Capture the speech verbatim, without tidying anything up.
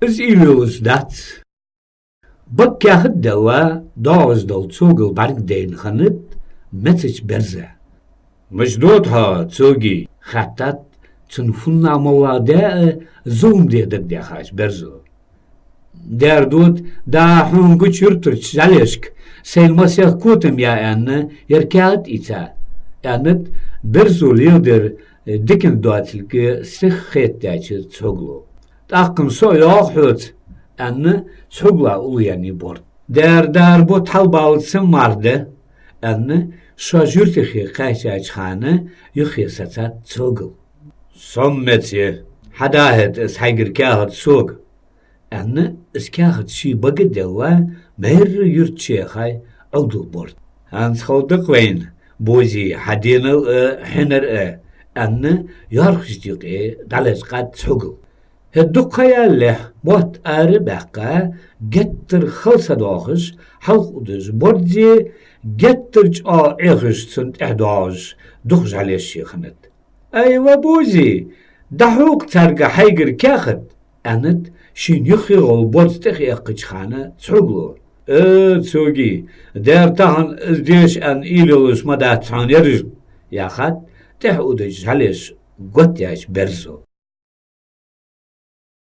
из уйла йолаш дац. Бага каьхат а делла, доагӀаш дола цогал бӀаргадайна хиннад мецача берза. «Мича дода хьо, цоги?» — хаьттад цунна фуннагӀа моллагӀа де а, зулам де а дагадехача берзо. «Дера дода, дӀа хьона гуча юртарча жӀалешка сайна масех котам я аьнна, ер каьхат ийца», — аьннад берзо леладер диканна доацилга сиха хетадаьча цогало. «ТӀаккха-м со а йоагӀа хьоца», — аьнна, цогала уллув еннай борд. «Дера, дера, бутт хьалбаллалца сенна марха да», — аьнна, шоаш юртахе кхаьчача хана юххе сецад цогал. «Со-м меца я, хьада хӀета из хьайгара каьхат сога», — аьнна, из каьхат ший бага а делла, майрра юрта ше яхай Ӏовдал борд. «ХӀанз хала да-кх вайна, Бози, хьа денал а, хьинар а», — аьнна, йоархӀача юкъе дӀалечкъад цогал. ХӀета дукха ха ялалехь, мотт ара а баьккха, геттара хала са доахаш, хьалха удаш борзе, геттара чӀоагӀа Ӏехаш цунна тӀехьа доагӀаш дукха жӀалеш хиннад. «Ай, ва Бози, дӀахьокх царга хьайгара каьхат», — аьннад шийна юххе гӀолла борз тӀехъяьккхача хана цогало. «Э, цоги, дера тахан из деша аьнна уйла йолаш ма дац хьона ераш», — яхад тӀехьа удача жӀалеш готъяьча берзо.